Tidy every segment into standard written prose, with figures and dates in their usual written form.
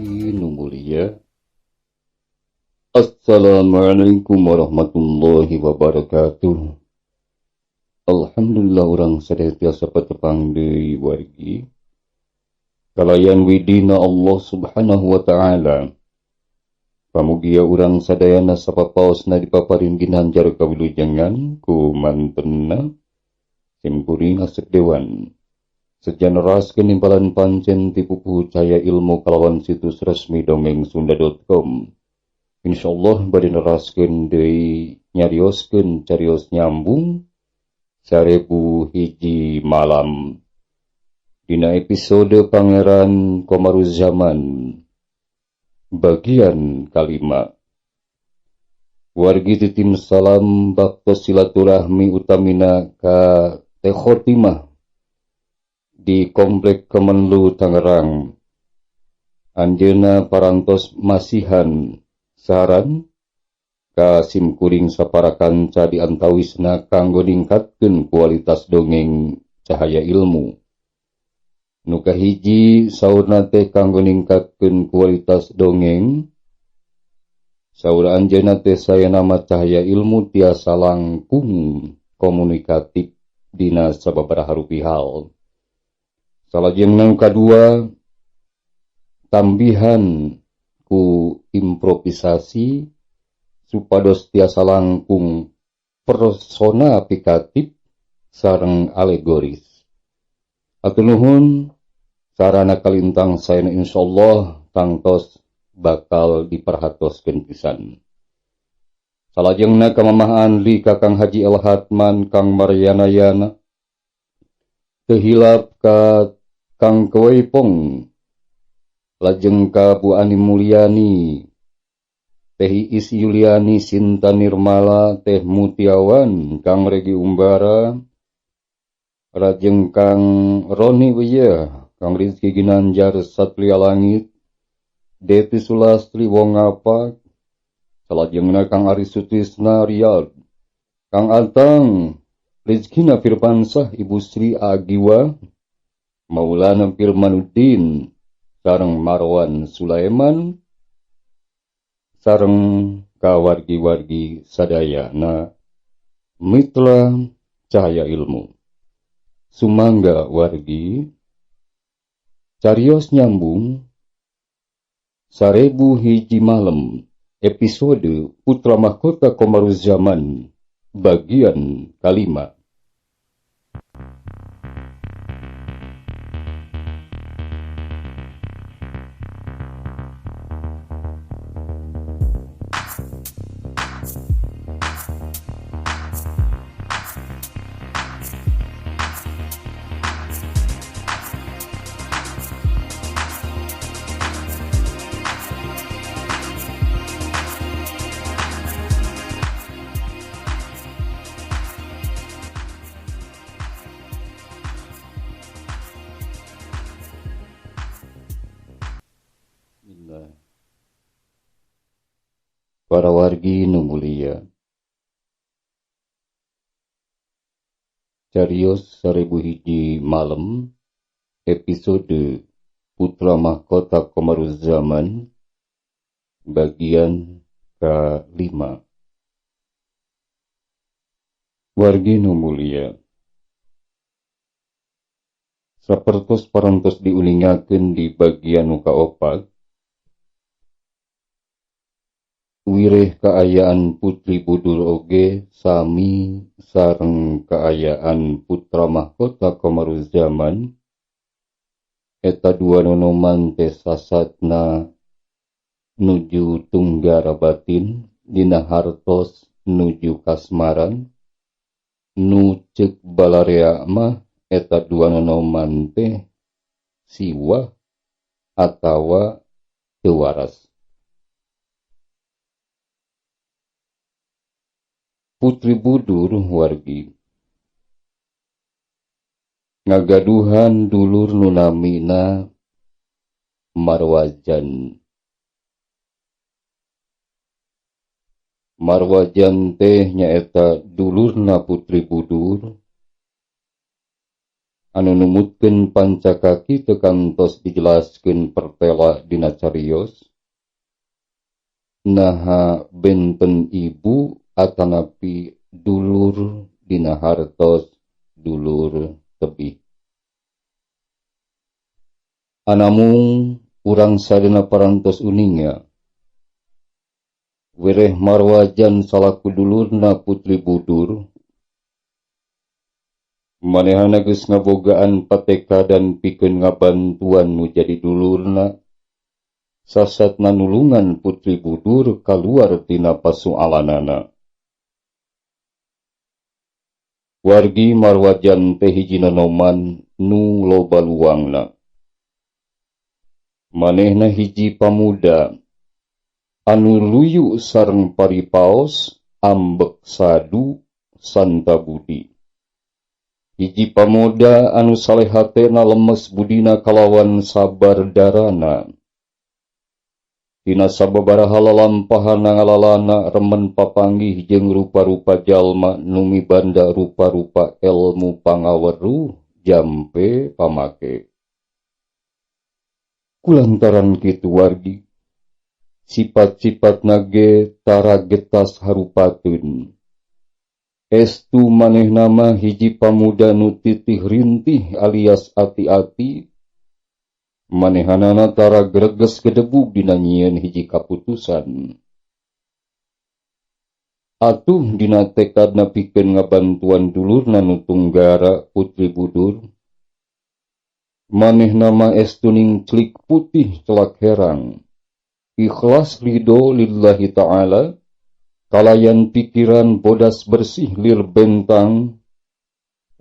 Wargi nu mulia. Assalamualaikum warahmatullahi wabarakatuh. Alhamdulillah urang sadaya tiasa patepang deui wargi. Kalayan widina Allah Subhanahu wa taala. Pamugia urang sadayana sapapaosna dipaparin ginanjar kawilujengan ku mantenna simkuring Asep Dewan. Sejan raskeun nimpalan pancen ti pupuhu cahaya ilmu kalawan situs resmi dongengsunda.com. Insyaallah bade neraskeun deui nyarioskeun carios nyambung 1001 malam. Dina episode Pangeran Komaruzaman bagian kalima. Wargi titim salam bakto silaturahmi utamina ka Teh Khotimah di Komplek Kemenlu Tangerang. Anjeunna parantos masihan saran ka simkuring sapara kanca di antawisna kanggo ningkatkeun kualitas dongeng cahaya ilmu. Nu kahiji saurna teh kanggo ningkatkeun kualitas dongeng. Saur anjeunna teh saena mah cahaya ilmu tiasa langkung komunikatif dina sababaraha rupi hal. Salajengna nu kadua tambihan ku improvisasi supados tiasa langkung persona aplikatif sareng alegoris. Hatur nuhun sarana kalintang saena insyaallah tangtos bakal diperhatoskeun pisan. Salajengna ka Mamah Andri, ka Kang Haji El Hatman, Kang Mariana Yana, teu hilap ka Kang Keweipong, lajeng ka Bu Ani Mulyani, Teh Iis Yuliani, Sinta Nirmala, Teh Mutiawan, Kang Regi Umbara, lajeng Kang Roni Wiyah, Kang Rizky Ginanjar Satria Langit, Deti Sulastri Wong Ngapak, salajengna Kang Ari Sutrisna Riyad, Kang Atang, Rizkina Firmansyah, Ibu Sri Agiwa, Maulana Firmanuddin, sareng Marwan Sulaiman, sareng kawargi-wargi sadayana mitra cahaya ilmu. Sumangga wargi, carios nyambung 1001 malam episode Putra Mahkota Komaruzaman bagian kalima. Para wargi nu mulia, carios 1001 malam episode Putra Mahkota Komaruzaman bagian ke-5. Wargi nu mulia, sapertos parantos diuningakeun di bagian nu kaopat, wireh kaayaan Putri Budur oge sami sareng kaayaan Putra Mahkota Komaruzaman. Eta dua nonoman teh sasatna nuju tunggara batin dina hartos nuju kasmaran. Nu ceuk balarea mah eta dua nonoman teh siwah atawa teu waras. Putri Budur wargi ngagaduhan dulur nu namina Marwajan. Marwajan teh nyaeta dulurna Putri Budur. Anu numutkeun pancakaki teu kantos dijelaskeun pertela dina carios. Naha benten ibu atanapi dulur dina hartos dulur tebih. Anamung urang sadayana parantos uninga. Wereh Marwajan salaku dulurna Putri Budur. Manehana geus ngabogaan patekadan pikeun ngabantuan nu jadi dulurna. Sasatna nulungan Putri Budur kaluar tina pasualanana. Wargi Marwajan teh hiji nonoman nu loba luangna. Manehna hiji pamuda anu luyu sareng paripaos ambek sadu santa budi. Hiji pamuda anu saleh hatena lemes budina kalawan sabar darana. Tina sababaraha lalampahana ngalalana remen papanggih jeung rupa-rupa jalma nu mibanda rupa-rupa elmu pangaweruh jampe pamake. Kulantaran kitu wargi, sifat-sifatna ge tara getas harupateun. Estu manehna mah hiji pamuda nu titih rintih alias ati-ati, manehanana tara greges gedebug dina nyieun hiji kaputusan. Atuh dina tekadna pikeun ngabantuan dulurna nu tunggara Putri Budur, manehna mah estu ningclik putih celak herang, ikhlas ridho lillahi ta'ala, kalayan pikiran bodas bersih lir bentang,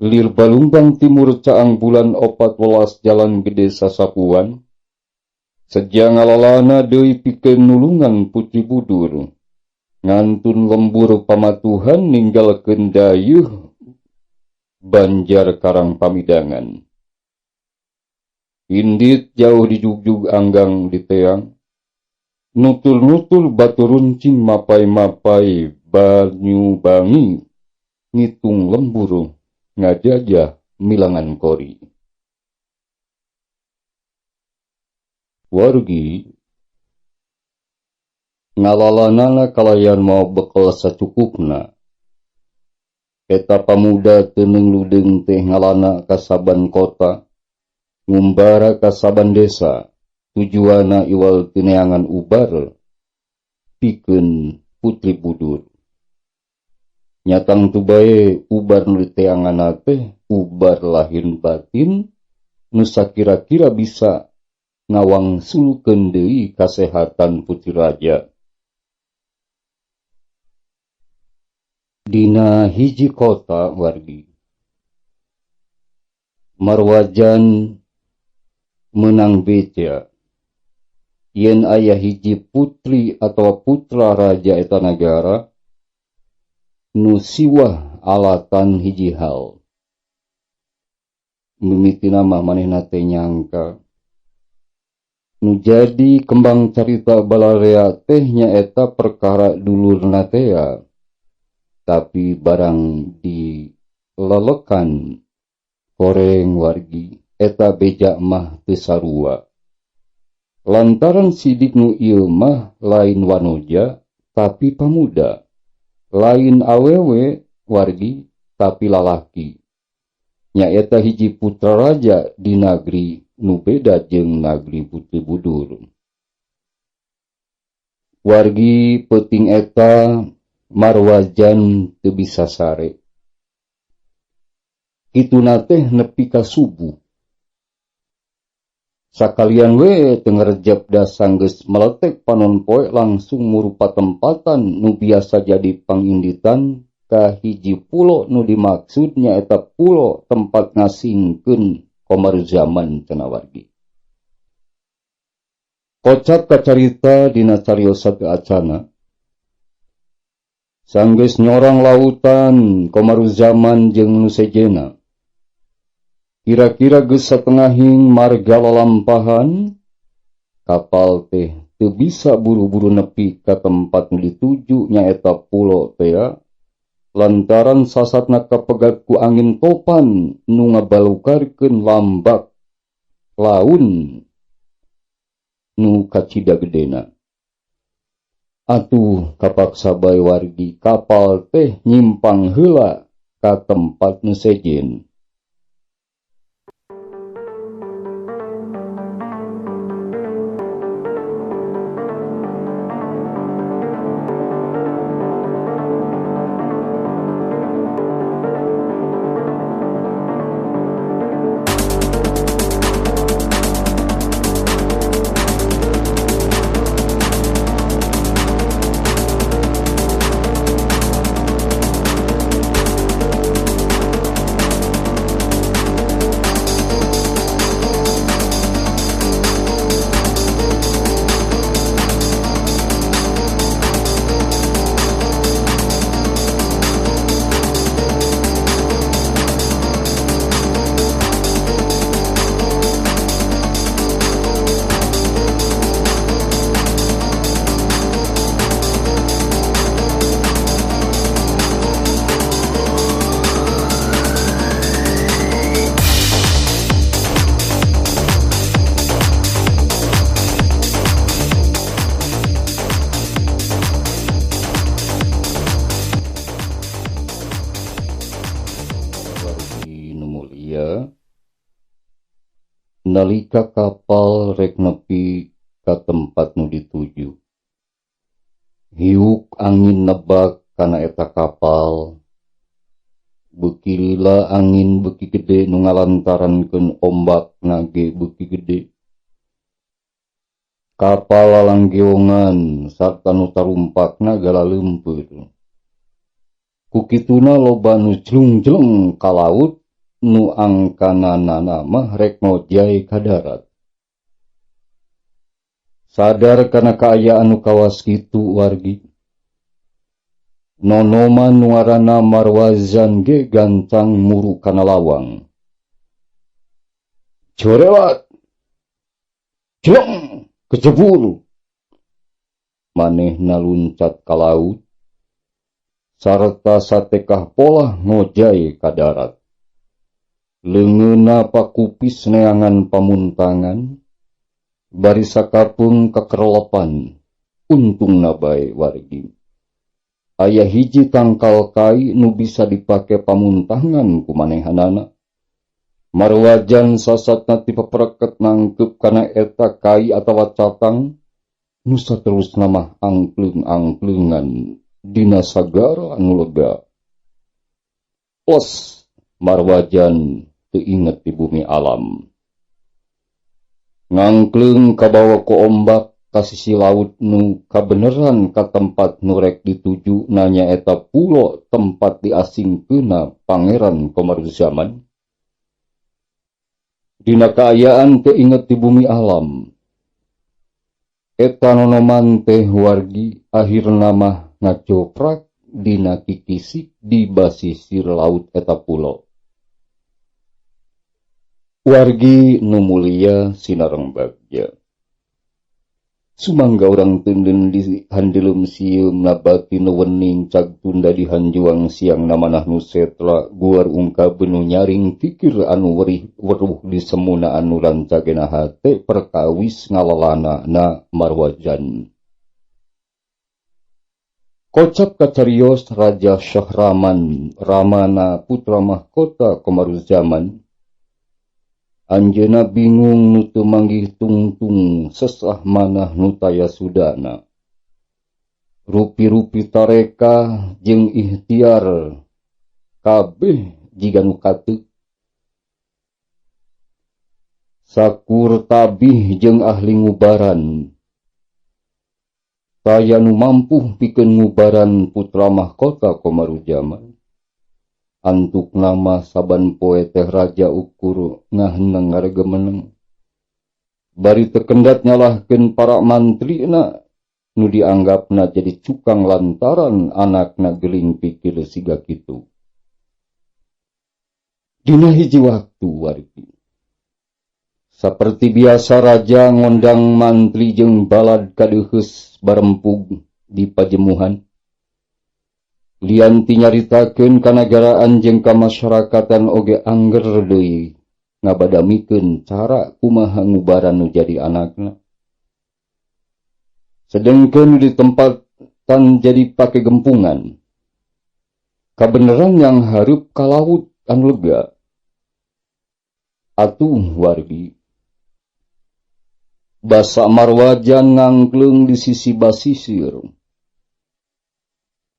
lir balumbang timur caang bulan 14 jalan gede sasapuan, seja ngalalana deui pikeun nulungan Putri Budur, ngantun lembur pamatuhan ninggalkeun dayeuh Banjar Karang Pamidangan. Indit jauh dijugjug anggang diteang, nutul-nutul batu runcing mapai-mapai banyu bangi, ngitung lembur ngajajah milangan kori. Wargi ngalalanana kalayan mau bekal sacukupna. Eta pamuda teu ludeung teh ngalana kasaban kota, ngumbara kasaban desa, tujuana iwal tineangan ubar pikeun Putri Budur. Nyatang tu bae ubar nu diteanganna teh ubar lahir batin nu sakira-kira bisa ngawangsulkeun deui kasehatan putri raja. Dina hiji kota wargi, Marwajan menang beja yen aya hiji putri atau putra raja eta nagara nu siwah alatan hiji hal. Mimitina mah manehna teh nyangka nu jadi kembang carita balarea teh nyaeta perkara dulurna tea, tapi barang dilelekan koreng wargi eta beja mah teu sarua. Lantaran sidik nu ieu mah lain wanoja tapi pamuda, lain awewe wargi tapi lalaki. Nyaeta hiji putra raja di nagri nu beda jeung nagri Putri Budur. Wargi peuting eta Marwajan teu bisa sare. Kituna teh nepi ka subuh. Sakalian we teu ngarejep da sanggeus meletek panon poe langsung murupa tempatan nu biasa jadi panginditan ka hiji pulo nu dimaksud nyaeta pulo tempat ngasingkeun Komaruzzaman cenah wargi. Kocap kacarita dina cariosa teu acana. Sanggeus nyorang lautan Komaruzzaman jeung nu sejena. Kira-kira geus satengahing marga lalampahan, kapal teh teu bisa buru-buru nepi ka tempat nu dituju nyaeta pulo tea. Lantaran sasatna kapegat ku angin topan nu ngabalukarkeun lambak laun nu kacida gedena. Atuh kapaksa bae wargi kapal teh nyimpang heula ka tempat nu sejen. Nalika kapal rek nepi ka tempat nu dituju. Hiuk angin nebak kana eta kapal. Beuki lila angin beuki gede nu ngalantarankeun ombakna ge beuki gede. Kapal lalanggeongan sarta nu tarumpakna galaleumpeur. Ku kituna loba nu jlung-jleng ka laut nu angkananana mah rek ngojay ka darat. Sadar kana kaayaan nu kawas kitu wargi. Nonoman nu ngaranna Marwazan ge gancang muru kana lawang. Corewat! Jleng! Kejebur! Manehna luncat ka laut sarta satekah polah ngojay ka darat. Leungeunna pakupis neangan pamuntangan, bari sakapeung kakerlepan, untungna bae wargi. Aya hiji tangkal kai nu bisa dipake pamuntangan ku manehanana. Marwajan sasatna ti pepereket nangkep kana eta kai atawa catang, nu saterusna mah angkleung-angkleungan dina sagara anu lega. Os Marwajan teu inget di bumi alam. Ngangkleung kabawa ku ombak ka sisi laut nu kabeneran ka tempat nu rek dituju nanya eta pulo tempat diasingkeunna Pangeran Komaruzzaman. Dina kaayaan teu inget di bumi alam. Eta nonoman teh wargi akhirna mah ngacoprak dina kikisik di basisir laut eta pulo. Wargi nu mulia sinareng bagja. Sumangga urang teunden di handeuleum sieum nabati nu wening cag tunda di hanjuang siang namanah nu setra guar ungkabeun nu nyaring pikir anu werih weruh di semuna anu rancagena hate perkawis ngalalana na Marwajan. Kocap kacarios Raja Syahraman Ramana putra mahkota Komaruzzaman. Anjeuna bingung nu teu manggih tungtung sesah manah nu taya sudana. Rupi-rupi tareka jeung ikhtiar kabeh jiga nu kateuk. Sakur tabih jeung ahli ngubaran. Taya nu mampuh pikeun ngubaran putra mahkota Komaruzzaman. Antuk nama saban poe teh raja ukur ngaheneng ngaregemeneng. Bari teu kendat nyalahkeun para mantrina nu dianggapna jadi cukang lantaran anakna geuling pikir siga kitu. Dina hiji waktu wargi. Saperti biasa raja ngondang mantri jeung balad kadeuheus barempug di pajemuhan. Lian ti nyaritakeun kanagaraan jeung kamasyarakatan oge angger deui ngabadamikeun cara kumaha ngubaran nu jadi anakna. Sedengkeun di tempatan jadi pake gempungan. Kabeneran yang hareup ka laut anu lega. Atuh wargi. Basa Marwajan ngangkleung di sisi basisir.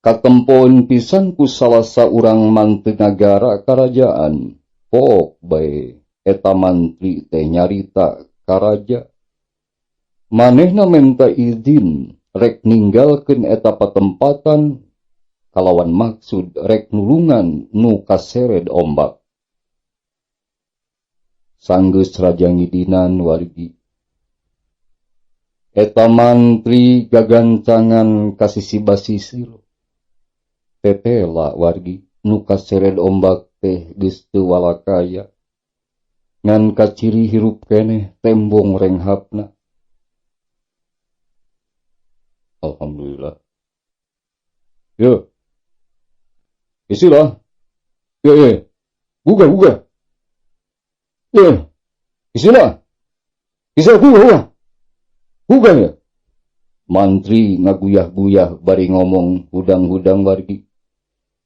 Katempon pisan ku salah saurang mantri nagara karajaan. Pok bae eta mantri teh nyarita ka raja. Manehna menta izin rek ninggalkeun eta patempatan kalawan maksud rek nulungan nu kasered ombak. Sanggeus raja ngidinan wargi. Eta mantri gagancangan ka sisi basisir. Tetela wargi nu kasered ombak teh geus teu walakaya. Ngan kaciri hirup keneh tembong renghapna. Alhamdulillah. Yo. Isilah. Yo yo. Buka buka. Yo. Isilah. Isilah buka buka. Buka ya. Mantri ngaguyah-guyah bari ngomong hudang-hudang wargi.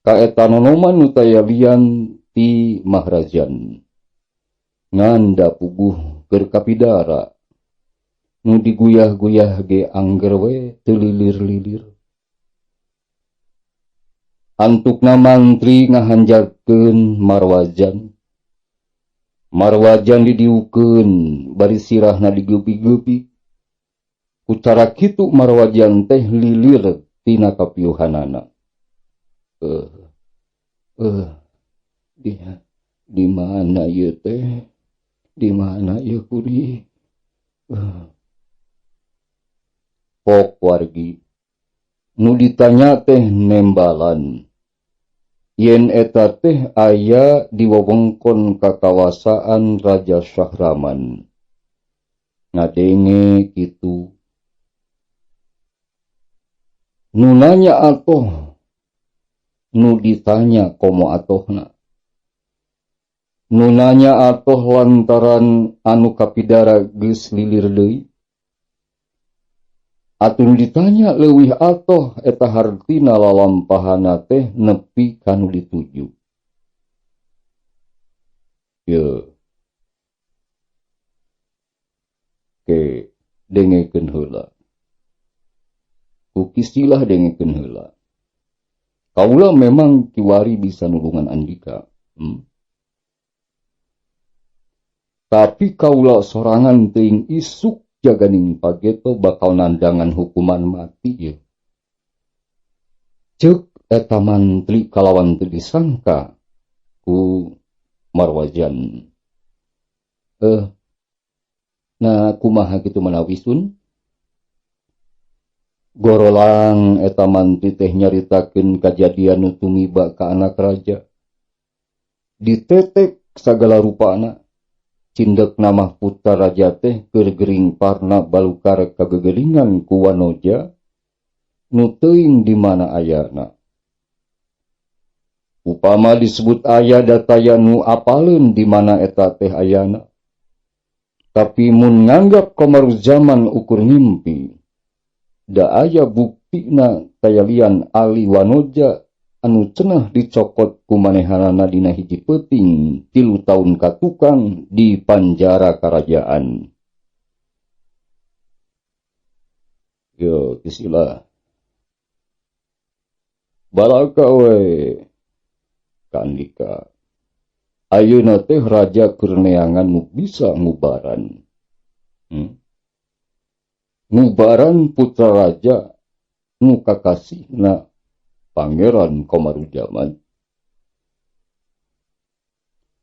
Kaeta nonoman nu taya lian ti Mahrajan. Nganda puguh keur kapidara. Nu diguyah-guyah ge angger we teu lilir-lilir. Antukna mantri ngahanjakeun Marwajan. Marwajan didiukeun bari sirahna digepi-gepi. Ku cara kitu Marwajan teh lilir tina kapiuhanana. Di mana ieu teh? Di mana ieu kuri? Pok wargi nu ditanya teh nembalan. Yen eta teh aya di wewengkon kakawasaan Raja Syahraman. Ngadenge kitu. Nu nanya atoh, nu ditanya komo atohna. Nu nanya atoh lantaran anu kapidara geus lilir deui. Atuh nu ditanya leuwih atoh eta hartina lalampahana teh nepi ka nu dituju. Ye. Ke dengekeun heula. Ku istilah dengekeun heula. Kaula memang kiwari bisa nulungan andika. Tapi kaula sorangan teuing isuk jaganing pageto bakal nandangan hukuman mati ye. Ceuk eta mantri kalawan teu disangka ku Marwajan. Nah kumaha kitu manawi sun? Gorolang eta mantri teh nyaritakeun kajadian nu tumiba ka anak raja. Ditetek sagala rupana. Cindek nama putra raja teh keur gering parna balukar kagegeringan ku wanoja nu teuing di mana ayana. Upama disebut aya dataya nu apaleun di mana eta teh ayana. Tapi mun nganggap Komaruzaman ukur ngimpi, da aya buktina tayalian ali wanoja anu cenah dicokot ku manehanana dina hiji peuting 3 tahun katukang di panjara karajaan. Yo kisilah. Balaka we kandika. Ayeuna teh raja keur neangan nu bisa ngubaran. Ngubaran putra raja nu kakasihna Pangeran Komaruzaman.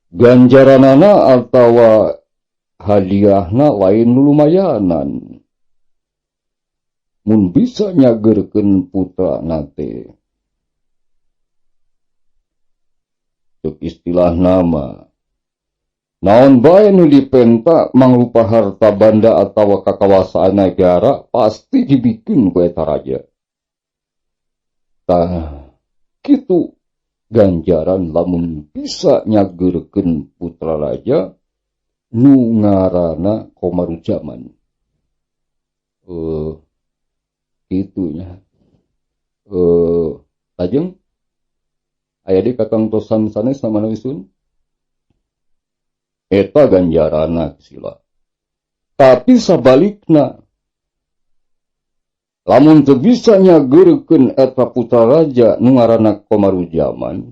Ganjaranana atawa hadiahna lain lumayanan. Mun bisa nyageurkeun putrana teh. Ceuk istilah nama. Naon bae nu dipenta mangrupa harta banda atawa kakawasaan nagara pasti dibikeun ku eta raja. Tah, Kitu ganjaran lamun bisa nyageurkeun putra raja nu ngaranna Komarujaman. Kitunya. Lajeng aya di katangtosan sanes manawi sun. Eta ganjaranna sila. Tapi sabalikna lamun teu bisa nyageurkeun eta putra raja nu ngaranna Komarujaman,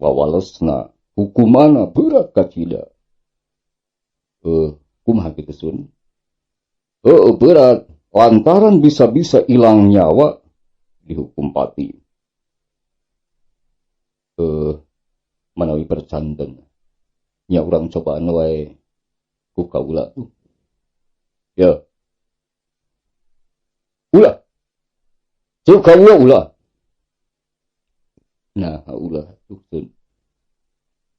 wawalesna hukumana berat kacida. Kumaha kitu sun? Berat lantaran bisa-bisa ilang nyawa dihukum pati. Manawi percanten nya urang cobaan wae ku kaula tuh. Ya. Ulah. Cuk kaula ulah. Nah, ulah tuh sun.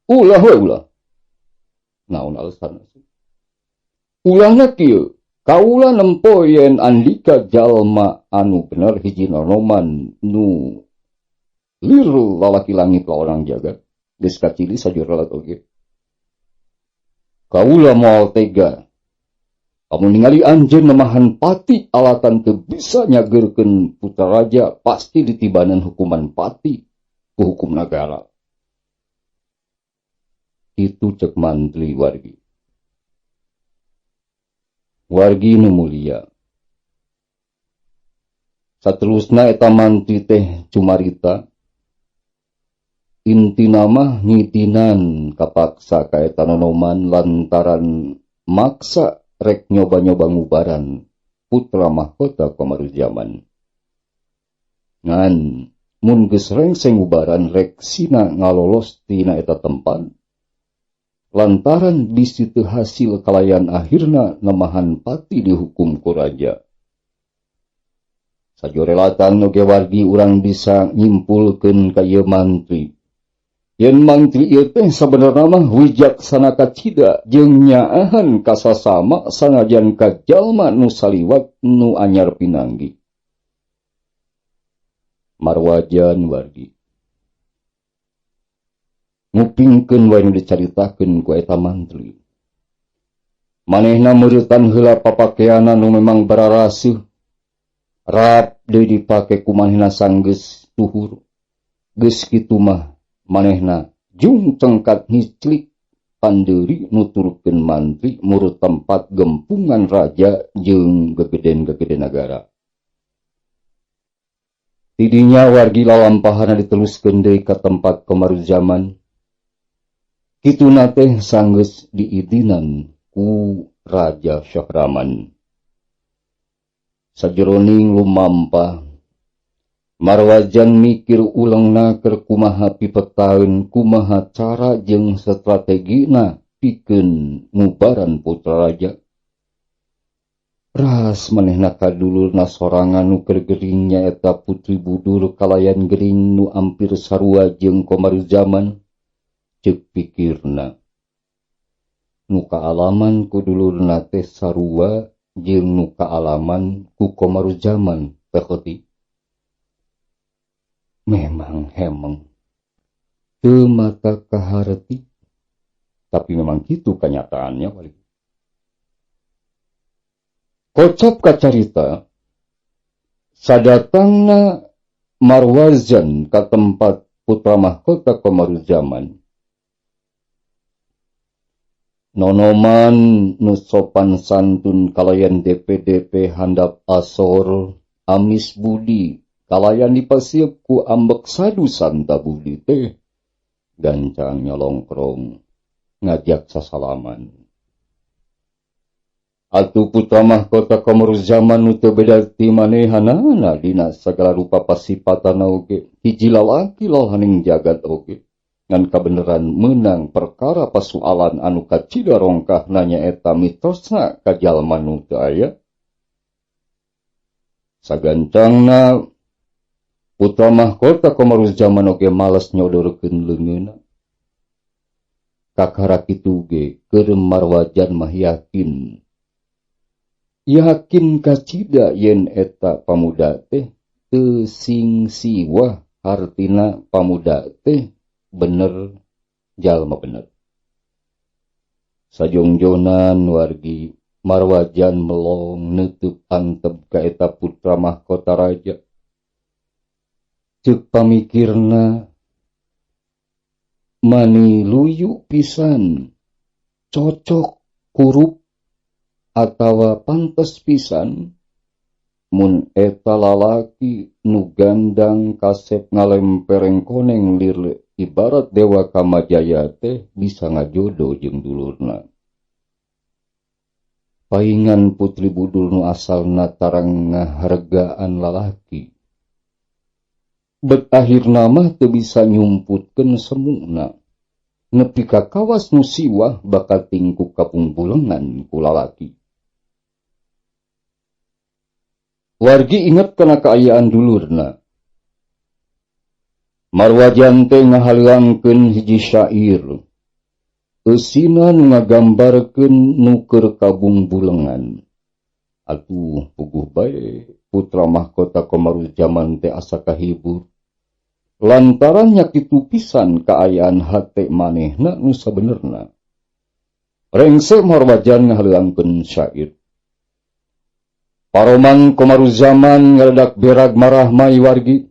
Ulah we ulah. Naon alasan? Ulahna kieu. Kaula nempo yen andika jalma anu bener hiji nonoman nu lir lalaki langit lawan jagat. Geus kacili sajurelat oge. Kaula moal tega. Kamu ningali anjeun nemahan pati alatan teu bisa nyageurkeun putra raja pasti ditibanan hukuman pati ku hukum nagara. Itu cek mantri wargi. Wargi nu mulia. Saterusna eta mantri teh cumarita. Intina mah ngitinan kapaksa ka eta nonoman lantaran maksa rek nyoba-nyoba ngubaran putra mahkota Komarujaman. Ngan mun geus rengseng ngubaran rek sina ngalolos tina eta tempat lantaran bisi teu hasil kalayan akhirna nemahan pati dihukum ku raja. Sajorelatan oge wargi urang bisa nyimpulkeun ka ieu mantri. Yen mantri ieu teh sabenerna mah wijaksana kacida jeung nyaahan kasasama sanajan ka jalma nu saliwat nu anyar pinanggi. Marwajan wargi ngupingkeun wae nu dicaritakeun ku eta mantri. Manehna meuretan heula papakeanna nu memang bararaseuh, rap deui dipake ku manehna sanggeus tuhur. Geus kitu mah manehna jung cengkat ngiclik pandeuri nuturkeun mantri murut tempat gempungan raja jeung gegeden-gegeden nagara. Tidinya wargi lalampahana diteluskeun deui ka tempat Komarujaman. Kituna teh sanggeus diidinan ku Raja Syahraman. Sajeroning lumampah Marwajan mikir ulengna keur kumaha pipetaeun kumaha cara jeung strategina pikeun ngubaran putra raja. Ras manehna kadulurna sorangan nu keur gering nyaeta Putri Budur kalayan gering nu ampir sarua jeung Komarujaman. Ceuk pikirna. Nu kaalaman ku dulurna teh sarua jeung nu kaalaman ku Komarujaman teh. Memang hemeng teu mata kaharti, tapi memang kitu kenyataannya. Kocap kacarita sadatangna Marwazan ka tempat putra mahkota Komarujaman, nonoman nu sopan santun kalayan DPDP handap asor amis budi kalayan dipasiep ku ambek sadu santa budi teh gancang nyolongkrong ngajak sasalaman. Atuh putra mahkota Komarujaman nu teu beda ti manehanana dina sagala rupa pasipatana oge hiji lalaki lalhaning jagat oge ngan kabeneran meunang perkara pasualan anu kacida rongkahna nyaeta mitosna ka jalma nu teu aya. Sagancangna putra mahkota Komarujaman oge males nyodorkeun leungeunna. Kakara kitu ge keur Marwajan mah yakin. Yakin kacida yen eta pamuda teh teu sing siwah hartina pamuda teh bener jalma bener. Sajongjonan wargi Marwajan melong neuteub antep ka eta putra mahkota raja. Ceuk pamikirna mani luyu pisan, cocok kurup atawa pantes pisan mun eta lalaki nu gandang kasep ngalempereng koneng lir ibarat Dewa Kamajaya teh bisa ngajodo jeung dulurna. Paingan putri budur nu asalna tarang ngahargaan lalaki. Bet akhirna mah teu bisa nyumputkeun semuna. Nepi ka kawas nu siwah bakal tingkuk kapungbulengan ku lalaki. Wargi inget kana kaayaan dulurna. Marwajan teh ngahalangkeun hiji syair. Eusina nu ngagambarkeun nu keur kabungbulengan. Atuh puguh bae putra mahkota Komaruzzaman teh asa kahibur. Lantaran nyakitu pisan kaayaan hate manehna nu sabenerna. Rengse Marwajan ngahalangkeun syair. Paroman Komaruzzaman ngaledak berag marah mai wargi.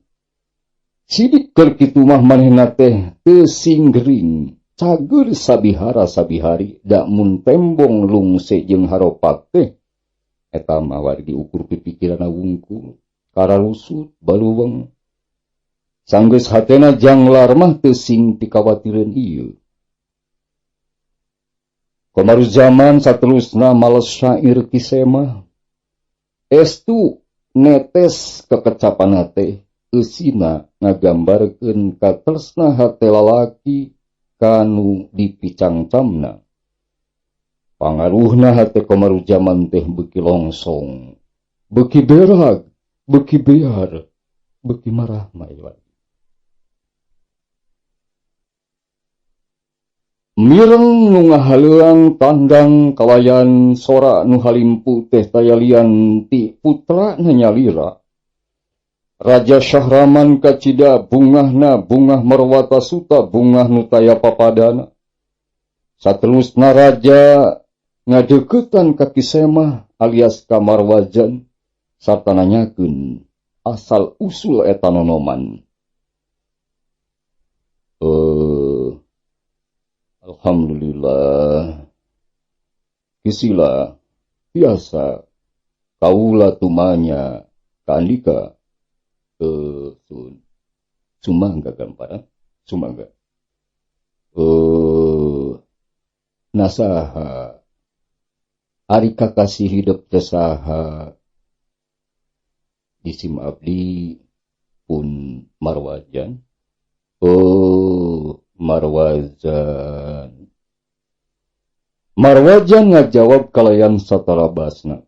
Sidik keur kitu mah manehna teh teu sing gering. Cager sabihara sabihari da mun tembong lungse jeung haropak teh. Eta mah wargi ukur pipikiranna wungkul, karalusut baluweng. Sanggeus hatena janglar mah teu sing pikawatireun ieu. Komaruzzaman saterusna males syair kisemah. Estu netes kekecapan teh eusina ngagambarkeun katresna hate lalaki kanu dipicangcamna. Pangaruhna hate Komaruzzaman teh beuki longsong, beuki berag, beuki bear, beuki marah mah. Mireng nu ngahaleuang tandang kalayan sora nu halimpu teh tayalian ti putrana nyalira. Raja Syahraman kacida bungahna bungah Marwata Suta bungah nu taya papadana. Saterusna raja ngadeukeutan ka Kisemah alias ka Marwajan sarta nanyakeun asal usul eta nonoman. Alhamdulillah Kisila biasa kaula tumanya ka andika sun sumangga gampara sumangga nasaha ari kakasih hidup teh saha isim abdi pun Marwajan. Oh Marwajan. Marwajan ngajawab kalayan satarabasna.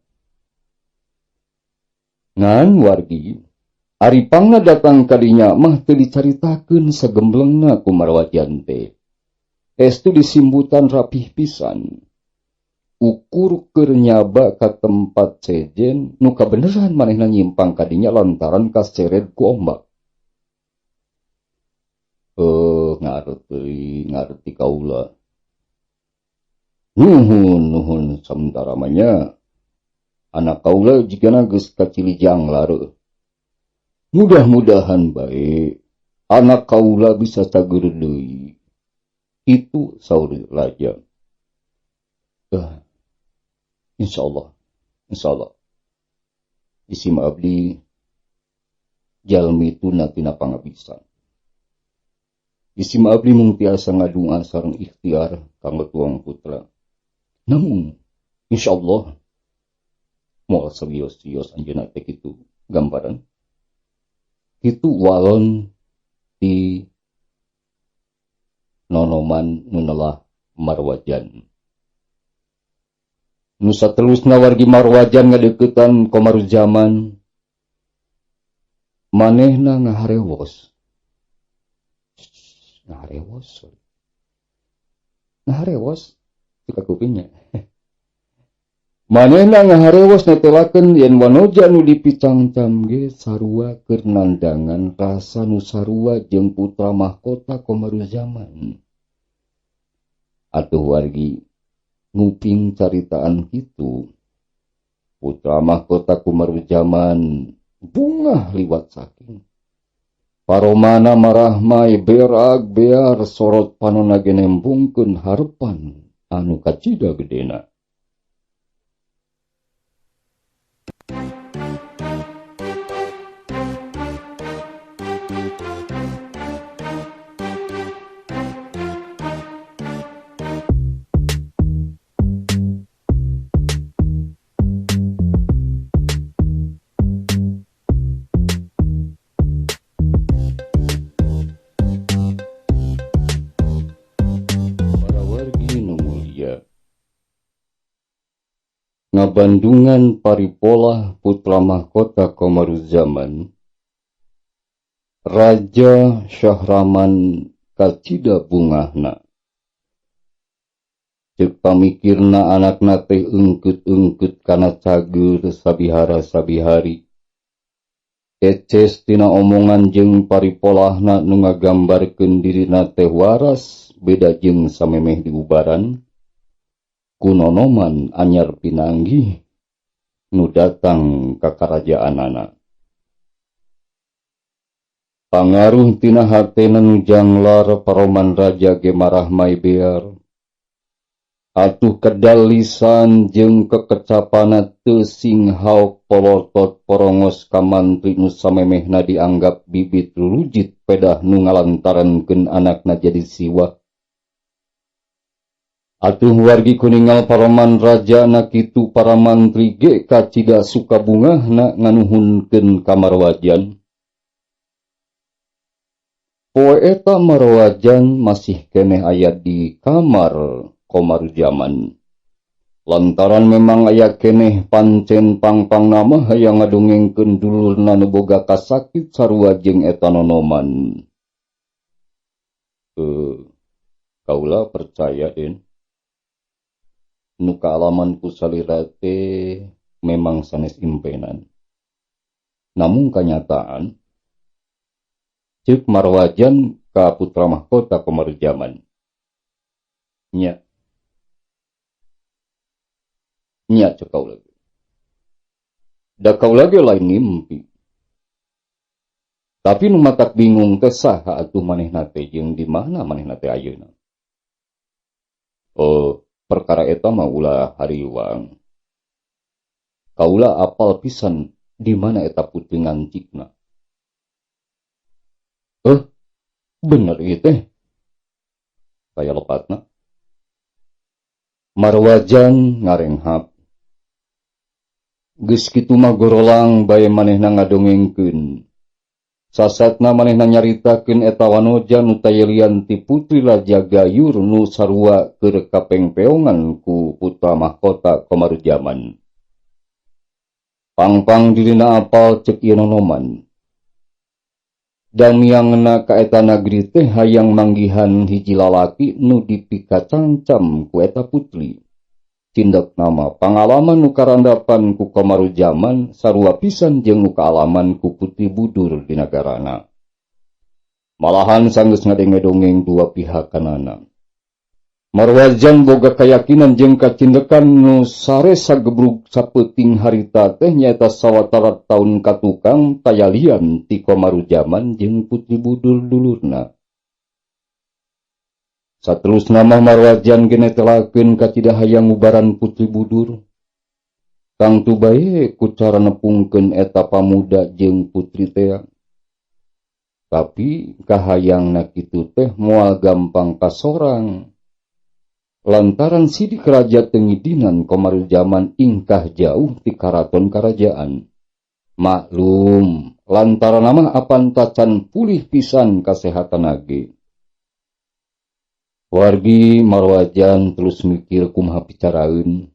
Ngan wargi ari pangna datang kadinya mah teu dicaritakeun sagemblengna ku Marwajan teh. Estu disimbutan rapih pisan. Ukur keur nyaba ka tempat sejen nu kabeneran manehna nyimpang kadinya lantaran kaseret ku ombak. Ngarti kaula. Nuhun nuhun samentara mah nya. Anak kaula jigana geus kacili janglar. Mudah-mudahan bae anak kaula bisa cager deui. Itu saur raja. Insyaallah, insyaallah. Isim abdi jalmi tuna tina pangabisan. Isim abdi mung tiasa ngadua sareng ikhtiar kanggo tuang putra. Namun insyaallah moal sawios-wios anjeunna teh kitu gambaran. Kitu walon di nonoman nu nelah Marwajan. Nu saterusna wargi Marwajan ngadeuketan Komaruzzaman manehna ngaharewos. Ngaharewos. Ngaharewos teu kakupingnya. Manehna ngaharewos netelakeun yen wanoja nu dipicangcam ge sarua keur nandangan rasa nu sarua jeung putra mahkota Komaruzaman. Atuh wargi nguping caritaan kitu. Putra mahkota Komaruzaman bungah liwat saking. Paromana marahmai berak bear sorot panona ge nembungkeun harepan anu kacida gedena. Ngabandungan paripolah putra mahkota Komaruzaman, Raja Syahraman kacida bungahna. Ceuk pamikirna anakna teh eungkeut-eungkeut kana cageur sabihara-sabihari. Eces tina omongan jeung paripolahna nu ngagambarkeun dirina teh waras beda jeung samemeh diubaran. Kunonoman anyar pinanggih nu datang ka karajaanana. Pangaruh tina hatena nu janglar paroman raja ge marahmai bear. Atuh kedal lisan jeung kekecapana teu sing haok polotot porongos ka mantri nu samemehna dianggap bibit lulujit pedah nu ngalantarankeun anakna jadi siwa. Atuh wargi kuningal paroman raja na kitu para mantri ge kacida suka bungahna nganuhunkeun ka Marwajan. Poe eta Marwajan masih keneh aya di kamar Komaruzaman. Lantaran memang aya keneh pancen pangpang nama hayang ngadongengkeun dulurna nu boga kasakit sarua jeung eta nonoman. Kaula percaya den. Nu kaalaman ku salira teh memang sanes impenan. Namun kanyataan ceuk Marwajan ka putra mahkota Komaruzaman. Nya. Nya ceuk kaula ge. Da kaula ge lain ngimpi. Tapi nu matak bingung teh saha atuh manehna teh jeung di mana manehna teh ayeuna. Oh, perkara eta mah ulah hariwang. Kaula apal pisan di mana eta putri ngancikna. Bener ieu teh. Kaya lepatna. Marwajan ngarenghap. Geus kitu mah gorolang bae manehna ngadongengkeun. Sasatna manehna nyaritakeun eta wanoja nu tayelian ti putri Raja Gayur nu sarua keur kapengpeongan ku putra mahkota Komaruzaman. Pangpang dirina apal ceuk ieu nonoman. Damiangna ka eta nagri teh hayang manggihan hiji lalaki nu dipikacancam ku eta putri. Cindak nama pangalaman nu karandapan ku Komaruzaman sarua pisan jeung nu kaalaman ku Putri Budur di nagarana. Malahan sanggeus ngadenge-dongeng dua pihak kanana. Marwajan boga kayakinan jeung kacindekan nu sare sagebrug sapeuting harita teh nyaeta sawatara taun katukang tayalian ti Komaruzaman jeung Putri Budur dulurna. Saterusna mah Marwajan ge netelakeun kacida hayang ngubaran Putri Budur. Tangtu bae ku cara nepungkeun eta pamuda jeung putri tea. Tapi kahayangna kitu teh moal gampang kasorang. Lantaran sidik raja teu ngidinan Komaruzaman ingkah jauh ti karaton karajaan. Maklum, lantaran mah apan tacan pulih pisan kasehatanna ge. Wargi Marwajan terus mikir kumaha picaraeun.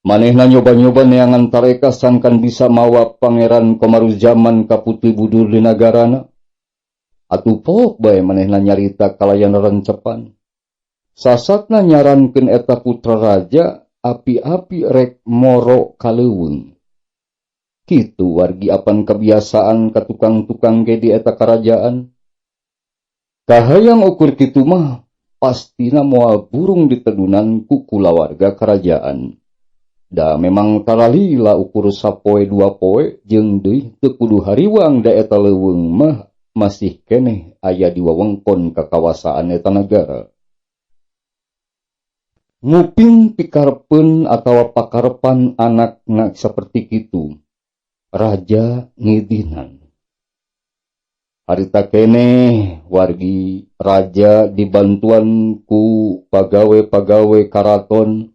Manehna nyoba-nyoba neangan tareka sangkan bisa mawa Pangeran Komaruzaman ka Putri Budur di nagarana. Atuh pook bae manehna nyarita kalayan rencepan. Sasatna nyarankeun eta putra raja Api-api rek moro ka leuweung. Kitu wargi apan kebiasaan ka tukang-tukang ge di eta karajaan. Kahayang ukur kitu mah pastina moal burung ditedunan ku kulawarga kerajaan. Da memang taralila ukur sapoe dua poe jeung deui teu kudu hariwang da eta leuweung mah masih keneh aya di wewengkon kakawasaan eta nagara. Nguping pikarepeun atawa pakarepan anakna saperti kitu, raja ngidinan. Harita keneh wargi raja dibantuan ku pagawe-pagawe karaton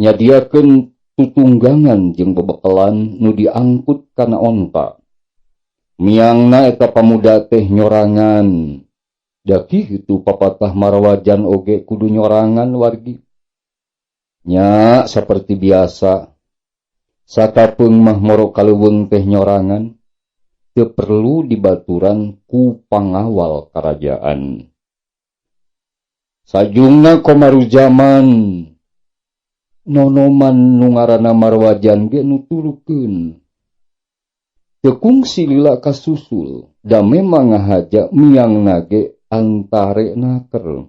nyadiakeun tutunggangan jeung bebekelan nu diangkut kana onta. Miangna eta pamuda teh nyorangan. Da kitu papatah Marwajan oge kudu nyorangan wargi. Nya saperti biasa sakapeung mah moro ka leuweung teh nyorangan. Teu perlu dibaturan ku pangawal karajaan. Sajungna Komarujaman nonoman nu ngaranna Marwajan ge nuturukeun. Teu kungsi lila kasusul, da memang ngahaja miangna ge antare naker.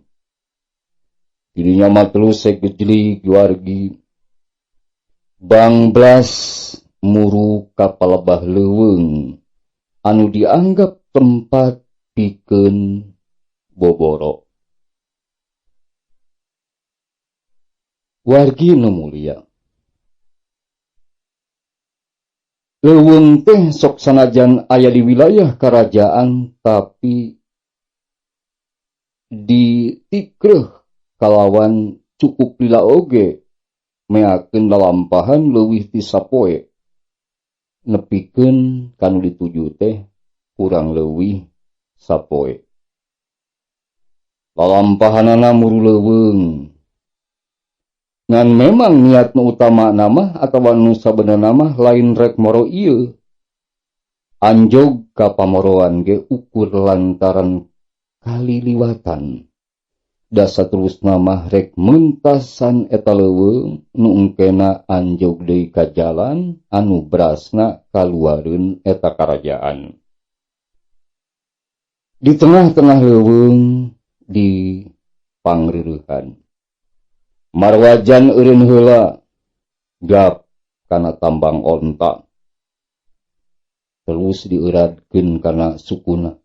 Dirinya mah terus segejlig wargi. Bangblas muru ka palebah leuweung anu dianggap tempat pikeun boboro. Wargi nu mulia, leuweung teh sok sanajan aya di wilayah kerajaan tapi ditikreuh kalawan cukup lila oge meakeun lalampahan leuwih ti sapoe. Nepikeun kanu dituju teh kurang leuwih sapoe. Lalampahanana muru leuweung. Ngan memang niat nu utama mah atawa nu sabenerna mah lain rek moro ieu. Anjog ka pamoroan ge ukur lantaran kaliliwatan. Da saterusna mah rek mentasan eta leuweung nu engkena anjog deui ka jalan anu berasna kaluareun eta karajaan. Di tengah-tengah leuweung di pangrireuhan. Marwajan eureun heula gap kana tambang onta. Terus dieuradkeun kana sukuna.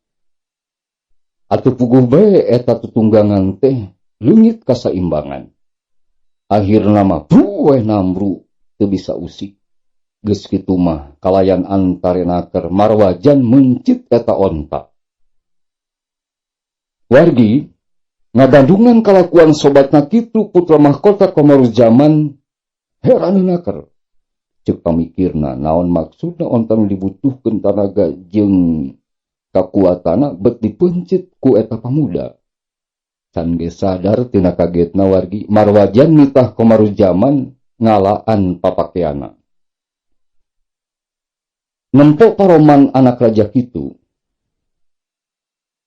Atuh puguh bae eta tutunggangan teh leungit kasaimbangan. Akhirna mah bueh nambru teu bisa usik. Geus kitu mah kalayan antare naker Marwajan mencit eta onta. Wargi ngagandungan kalakuan sobatna kitu putra mahkota Komarujaman heran naker. Ceuk pamikirna naon maksudna onta nu dibutuhkeun tanaga jeung kakuatana bet dipencit ku eta pamuda. Can ge sadar tina kagetna wargi Marwajan nitah Komarujaman ngalaan papakeana. Nempo paroman anak raja kitu.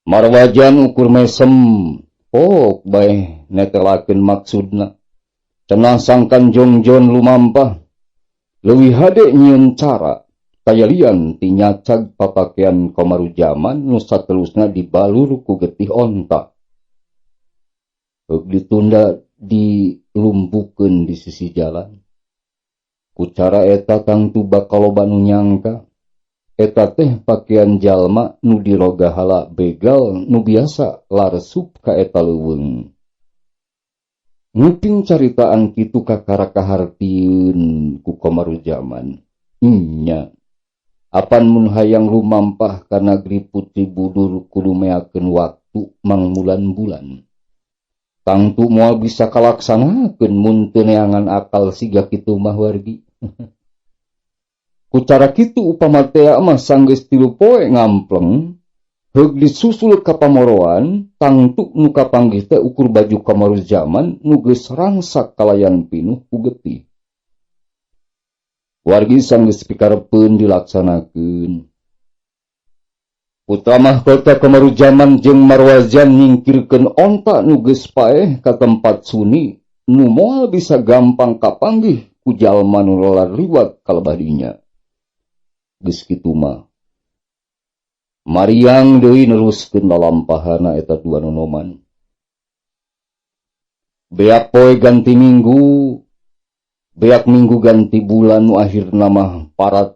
Marwajan ukur mesem pok bae netelakeun maksudna. Cenah sangkan jongjon lumampah leuwih hade nyieun cara kayalian ti nyacag papakean Komarujaman nu saterusna dibalur ku getih onta. Heug ditunda dilumpukeun di sisi jalan. Ku cara eta tangtu bakal loba nu nyangka eta teh pakean jalma nu dirogahala begal nu biasa larsup ka eta leuweung. Nguping caritaan kitu kakara kahartieun ku Komarujaman. Nya. Apan mun hayang lumampah ka nagri Putri Budur kudu meakeun waktu mangbulan-bulan. Tangtu moal bisa kalaksanakeun mun teu neangan akal siga kitu mah wargi. Ku cara kitu upama tea mah sanggeus 3 poe ngampleng, heug disusul ka pamoroan, tangtu nu kapanggih teh ukur baju Komarujaman nu geus rangsak kalayan pinuh ku getih. Wargi sanggeus pikarepeun dilaksanakeun. Putra mahkota Komarujaman jeung Marwajan nyingkirkeun onta nu geus paeh ka tempat suni Nu moal bisa gampang kapanggih ku jalma nu liwat kalebah dinya. Geus kitu mah Mariang deui neruskeun lalampahana eta dua nonoman. Beak poe ganti minggu, beak minggu ganti bulan, nu akhirna mah parat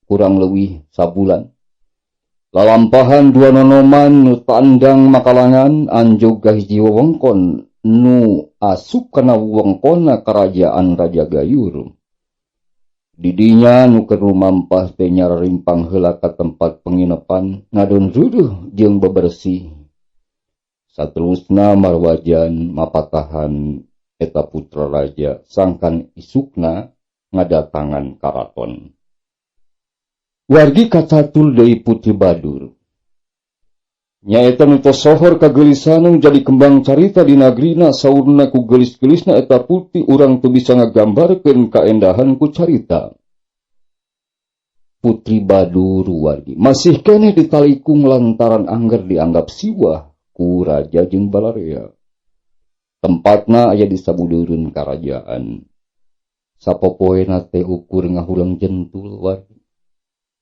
kurang leuwih sabulan. Lalampahan dua nonoman nu tandang makalangan anjog ka hiji wewengkon nu asup kana wewengkonna Karajaan Raja Gayur. Didinya nu keur lumampah teh nyararimpang heula ka tempat penginepan, ngadon reureun jeung bebersih. Saterusna marwajan mapatahan eta putra raja sangkan isukna ngadatangan karaton. Wargi, kacatul deui Putri Badur. Nyaeta nu tos sohor kageulisan jadi kembang carita di nagrina. Saurna ku geulis-geulisna eta putri urang teu bisa ngagambarkeun kaendahan ku carita. Putri Badur, wargi, masih keneh ditalikung lantaran angger dianggap siwah ku raja jeung balarea. Tempatna aya di sabudeureun karajaan. Sapopoena teh ukur ngahuleng jentul, wargi.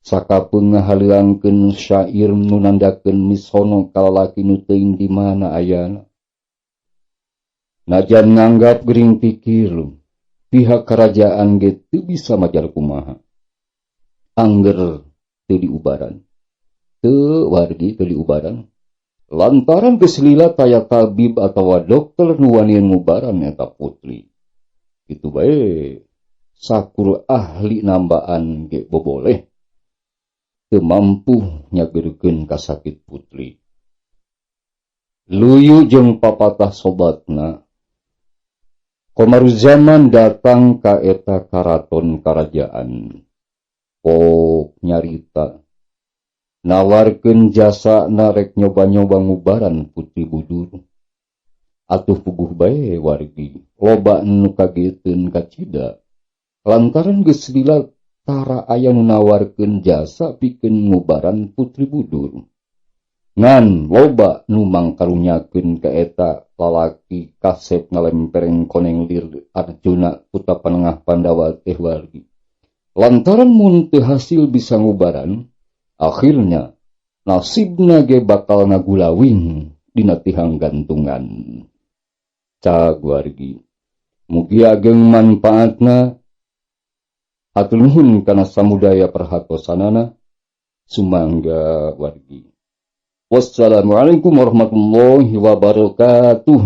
Sakapeung ngahaleuangkeun syair nu nandakeun misono ka lalaki nu teuing di mana ayana. Najan nganggap gering pikir, pihak kerajaan ge teu bisa majar kumaha. Angger teu diubaran. Teu, wargi, teu diubaran. Lantaran geus lila taya tabib atawa dokter nu wani ngubaran eta putri. Kitu bae sakur ahli nambaan ge boboleh teu mampu nyageurkeun kasakit putri. Luyu jeung papatah sobatna, Komaruzaman datang ka eta karaton karajaan. Pok nyarita nawarkeun jasa rek nyoba-nyoba ngubaran Putri Budur. Atuh puguh bae, wargi, loba nu kageteun kacida lantaran geus lila tara aya nu nawarkeun jasa pikeun ngubaran Putri Budur. Ngan loba nu mangkarunyakeun ka eta lalaki kasep ngalempereng koneng lir Arjuna putra panengah Pandawa teh, wargi. Lantaran mun teu hasil bisa ngubaran, akhirnya nasibna ge bakal ngagulawing dina tihang gantungan. Cag, wargi. Mugi ageng manfaatna. Hatur nuhun kana samudaya perhatosanana. Sumangga, wargi. Wassalamualaikum warahmatullahi wabarakatuh.